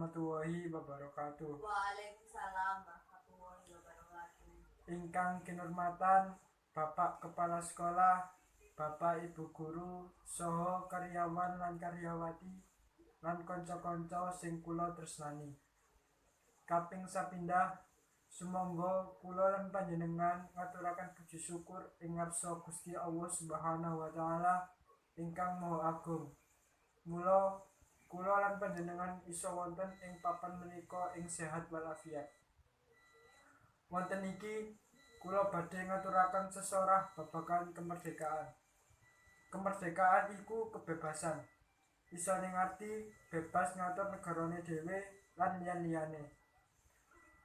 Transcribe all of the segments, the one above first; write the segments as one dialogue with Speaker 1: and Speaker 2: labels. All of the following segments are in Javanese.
Speaker 1: warahmatullahi wabarakatuh.
Speaker 2: Waalaikumsalam warahmatullahi wabarakatuh.
Speaker 1: Ingkang kinurmatan Bapak Kepala Sekolah, Bapak Ibu guru, saha karyawan lan karyawati, lan kanca-kanca sing kula tresnani. Kaping sepindah, sumangga kula lan panjenengan ngaturaken puji syukur ing ngarsa Gusti Allah Subhanahu wa taala ingkang Maha Agung. Mula kula lan panjenengan iso wonten ing papan menika ing sehat walafiat. Wonten iki kula badhe ngaturaken sesorah babagan kemerdekaan. Kemerdekaan iku kebebasan. Isone ngarti bebas ngatur negarane dhewe lan liyan-liyane.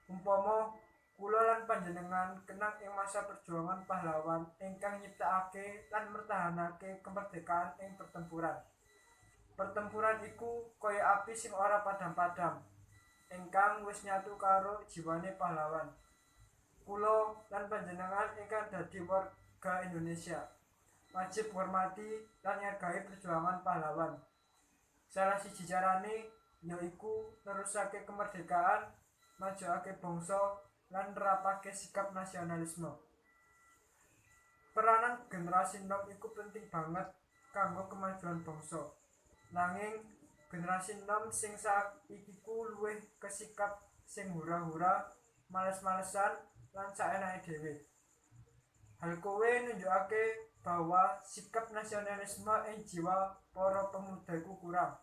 Speaker 1: Umpama kula lan panjenengan kenang ing masa perjuangan pahlawan ingkang nyiptakake lan mertahanake kemerdekaan ing pertempuran. Pertempuran iku kaya api sing ora padham-padham, ingkang wis nyatu karo jiwane pahlawan. Kula lan panjenengan ingkang dadi warga Indonesia wajib ngormati lan ngargai perjuangan pahlawan. Salah siji carane ya iku nerusake kemerdekaan, majokake bangsa lan nerapake sikap nasionalisme. Peranan generasi nom iku penting banget kanggo kemajuan bangsa. Nanging generasi nom sing saiki ku luwih kesikap sing hura-hura, males-malesan lan saenake dhewe. Hal kuwi nunjukake bahwa sikap nasionalisme ing jiwa para pemuda iku kurang.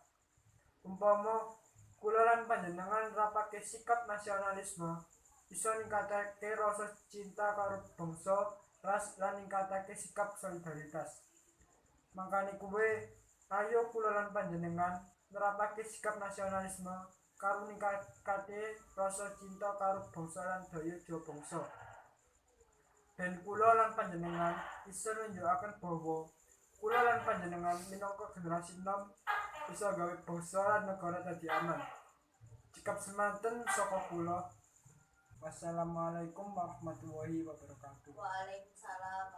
Speaker 1: Umpama kula lan panjenengan nerapake sikap nasionalisme, iso ningkatake rasa cinta karo bangsa, ras lan ningkatake sikap solidaritas. Mangkane kuwi, ayo kula lan panjenengan nerapake sikap nasionalisme karo ningkatake rasa cinta karo bangsa lan daya jiwa bangsa. Ben kula lan panjenengan iso nunjukaken bahwa kula lan panjenengan minangka generasi nom iso gawe bangsa lan negara dadi aman. Cekap semanten saka kula. Wassalamualaikum warahmatullahi wabarakatuh.
Speaker 2: Waalaikumsalam.